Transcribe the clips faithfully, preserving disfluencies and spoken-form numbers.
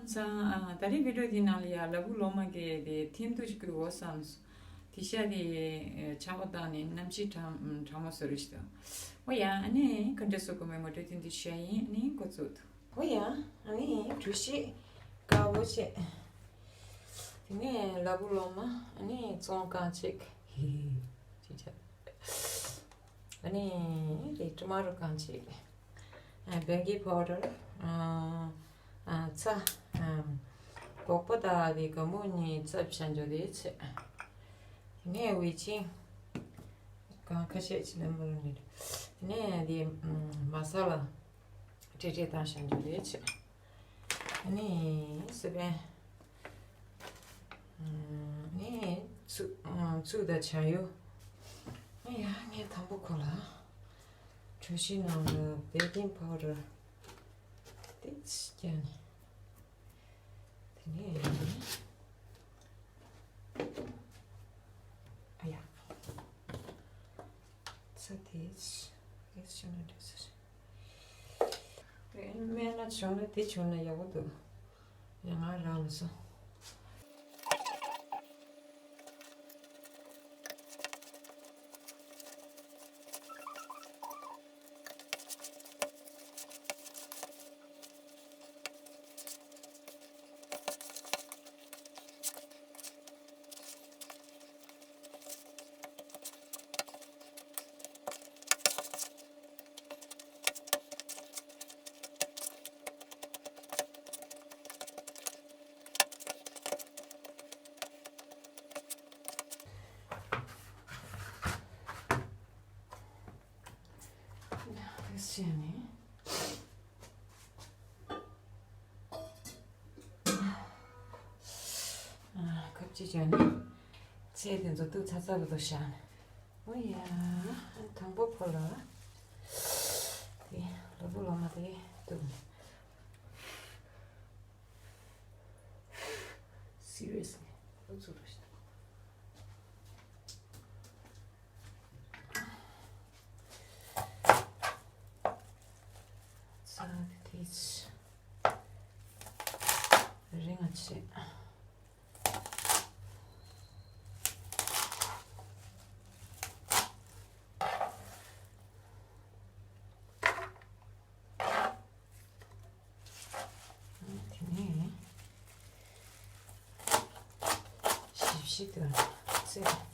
ཚང་། ཨ། ད་རིང་བི་ཌིའོ་འདི་ནང་ལ་ཡ་ལ་བུ་ལོ་མ་གི་དེ་ཐིམ་དུ་ཞིག་བསྐུར་འོ་བསམ་སོང་། དེ་ཤ་དེ་ཆག་པ་བཏང་ནས་གནམ་གཤིས་གྲང་གྲང་མོ་བཟོ་རེ་ཞིག་དང་། འོ་ཡ། ཨ་ནི་ག་འདྲ་བཟོ་དགོས་མིན་ངོ་སྤྲོད་དེ་འདི་བཤད་ཡིན། ཨ་ནི་འགོ་བཙུགས་དང་། འོ་ཡ། ཨ་ནི་གྲོ་ཞིབ་དཀར་པོ་བྱས། དེ་ནས་ལ་བུ་ལོ་མ། ཨ་ནི་བཙོང་རྐང་གཅིག་ཧི། ཅི་བྱ། ཨ་ནི་དེ་ཊོ་མ་ཊོ་རྐང་གཅིག་ཨ། བེ་ཀིང་པའུ་ཌར། ཨ། ཨ། ཚྭ། ཨ། སྒོག་པ་དང་དེ་ག་མུ་གཉིས་བཙབ་བྱ་འཇོག་དེ་བྱས། དེ་ནས་ཝེ་ཅིང་། གང་ཁ་ཤས་ཅིག་ལ་མ་རུ་ནི། དེ་ནས་དེ་མ་ས་ལ་ཏྲེ་ཏྲེ་བཏང་བྱ་འཇོག་དེ་བྱས། ཨ་ནི་སི་པན། ཨ་ནི་ཚུ་ཚུ་དང་བྱ་ཡུ། ཨ་ཡ། ངས་དང་པོ་ཁོ་ལ་གྲོ་ཞིབ་ནང་ལ་བེ་ཀིང་པའུ་ཌར་ཏིག་ཙམ་བརྒྱབ་ནས། དེ་ནས། ཨ་ཡ། ཚྭ་དེ་ཏིག་ཙམ་བྱུང་ན་འགྲིག་ས་རེད། དེ་སྨན་ལ་བྱུང་ན་དེ་བྱུང་ན་ཡག་པོ་འདུག་ཡང་ང་རང་ལ་སོང་། དེ་བྱས་ནས། ཨ། ཁབ་ཅིག་བྱས་ནས་ཚལ་དེ་ཚོ་བཏུགས་ཚར་ཚར་བ་དང་བཞག་ནས། འོ་ཡ། དང་པོ་ཁོ་ལ་དེ་ལ་བུ་ལོ་མ་དེ་བཏུགས་ནས། Seriously. ཨུ་ཚུགས་རོ་ཞིག་ཚ་དེ་དེ་རིང་ང་ཆེ། དེ་ནས་ཞིབ་ཞིབ་ཏུ་བཙལ།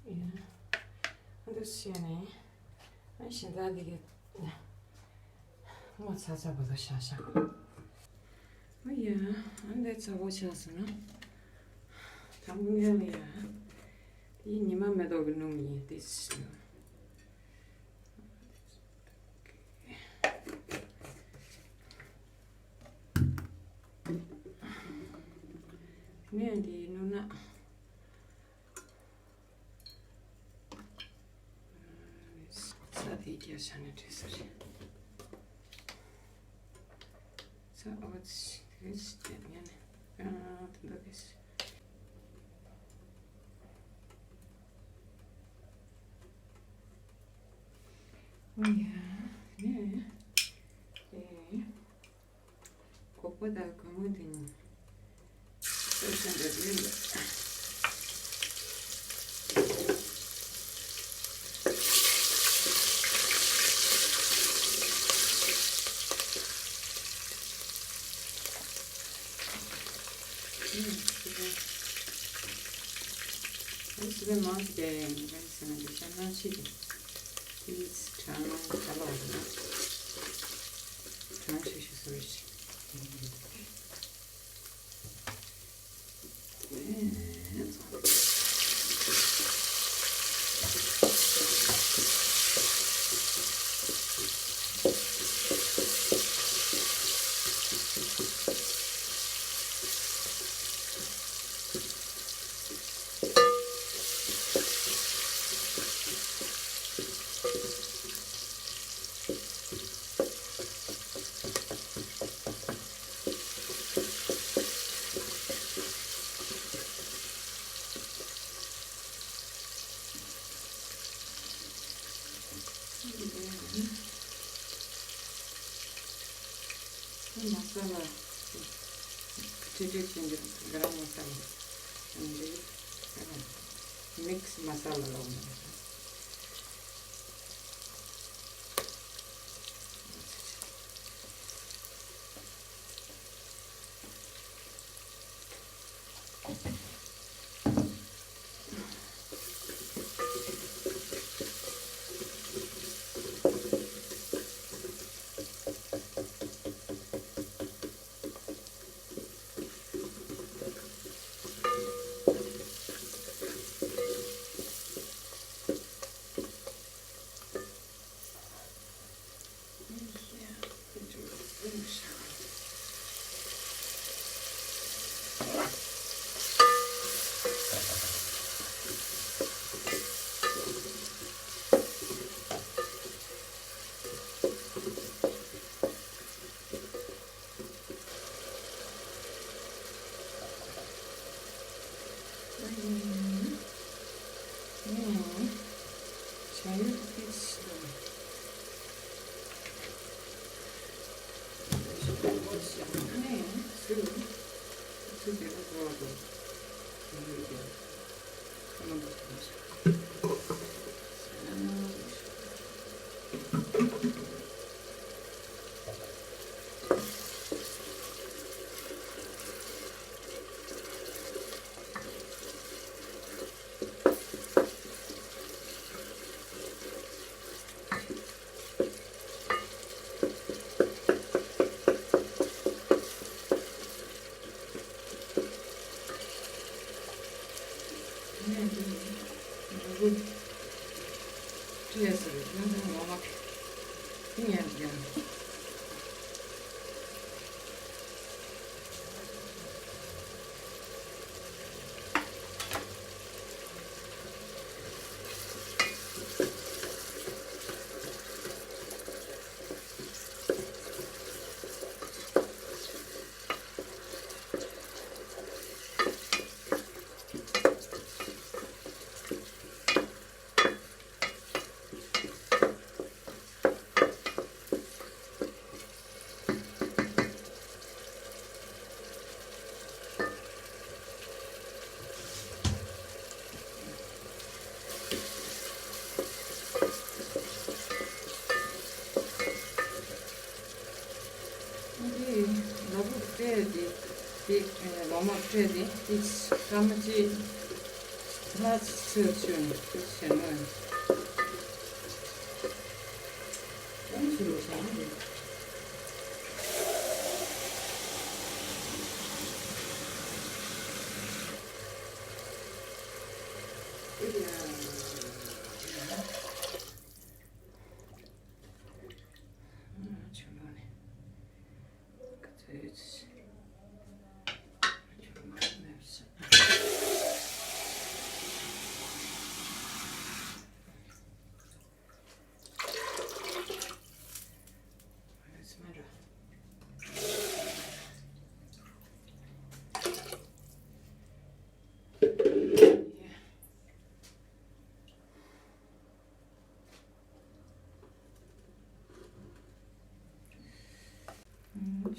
ཡ། འདུག་བྱས་ནས་ཨ་གཞན་དག་འདི་གི་སྔོ་ཚ་ཚ་བོ་དང་བཞག་བཞག་ཨ་ཡ། ཨ་འདི་ཚ་བོ་ཆགས་སོང་ན་དང་པོ་ངས་ལ་ཡ། དེ་ཉི་མ་མེ་ཏོག་གི་སྣུམ་ཡིན་ཏེ། ངས་འདི་སྣུམ་ན། ས་ དེ་རྒྱ་ཆ་ནས་བྲིས་ས་རེད། ས་ཨོ་ཙི་དེ་རེད་ཅེས་ཉན་ནས་ཨ་དེ་འདྲ་རེད། ཨོ་ཡ་དེ་ནས་ཨེ། ཁོག་པ་དང་གོས་མོ་དེ་ནི་སོ་སོ་འདྲ་བོ་ཡིན་པ། ཨ་སི་པན་མང་ཆེ་ག་ཡ་ཡིན་པ་ཟེར་ན་འདི་ཤ་ནང་ཆེ་གི། དེ་གྲང་ཁ་ལོག་ཡིན་ན། གྲང་ཤུ་ཤུ་སོ་ཤི། མ་ས་ལ། ཅི་ཅི་ཅི་འདི་ག་རམ་མ་ས་ལ། འདི་མིག་སི་མ་ས་ལ་ལ། འདི་ལ་ཕུག་སྤྲད་དེ། དེ་ལོ་མ་སྤྲད་དེ་དེ་སྐར་མ་གཅིག་ལྷག་ཙམ་ཚོས་ནས་དེ་བྱས་ན། ཨང་ཆུ་ལོ་བཟང་རེད།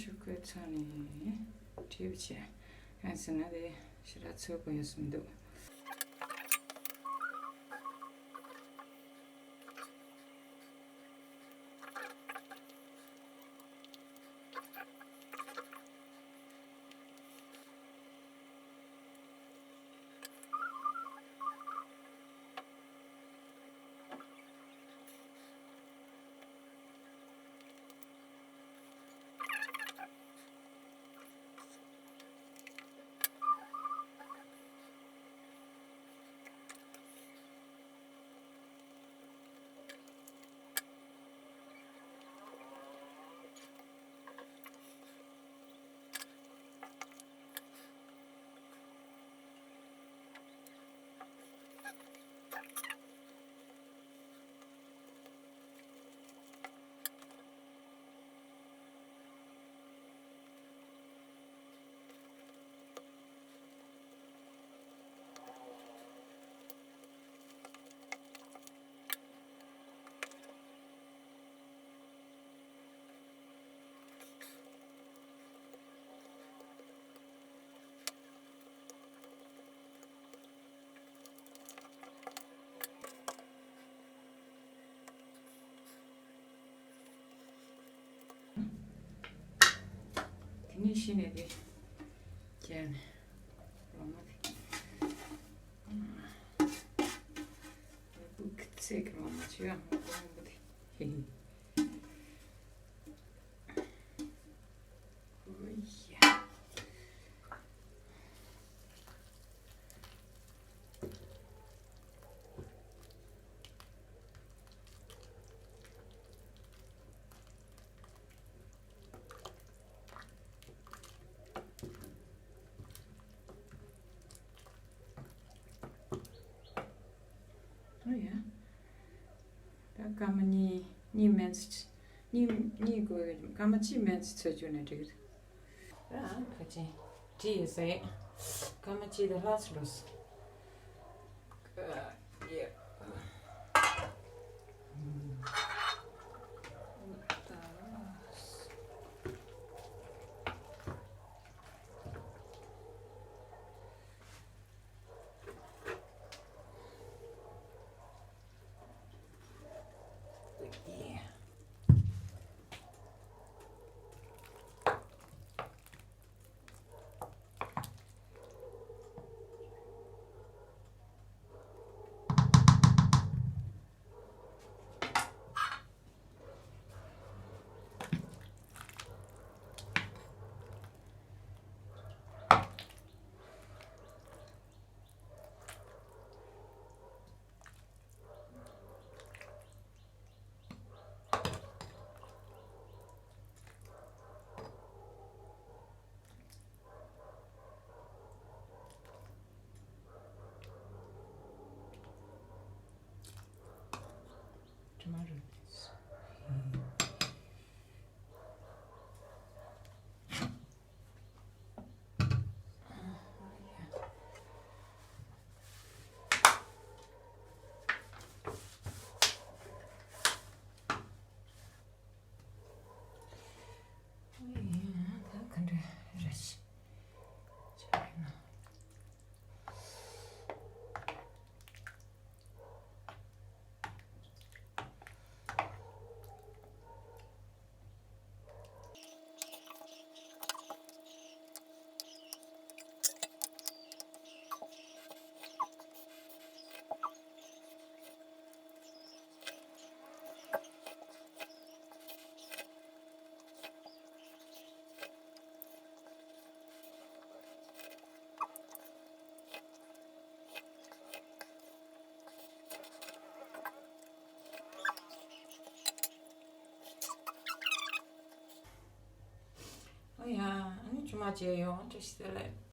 ཆུ་ཁོལ་ཚང་ནས་བྲིས་བྱས། གང་ཟེར་ན་དེ་ཞེ་དྲག་ཚོས་དགོས་ཡོད་སུ་མི་འདུག་དེ་ནས་གཞི་ནས་དེ་བརྒྱབ་ནས་ལོ་མ་དེ། ཚིག་གི་ལོ་མ་ཆེ་ཡང་མ་གོ་བ་དེ། ཧེ་ཧེ། ཨོ་ཡ། ཨོ་ཡ། ད་སྐར་མ་གཉིས་གཉིས་མན་ཙམ། གཉིས་གཉིས་དགོས་ཀྱི། སྐར་མ་གཅིག་མན་ཙམ་ཚོས་བཅུག་ནས་འགྲིག་གི་འདུག་ད་ཕལ་ཆེར་བྲིས་ཡོད་ས་ཡིན། སྐར་མ་གཅིག་དང་ལྷག་ཙམ་འགྲོ་སོང་། དྲི་མ་རུ། ད་ག་འདྲ་རེད། ཆ་ཡིན་ན། ཨ་ཡ། ཨ་ནི་ཅུང་མ་བྱས་ཡོང་བཀྲ་ཤིས་བདེ་ལེགས།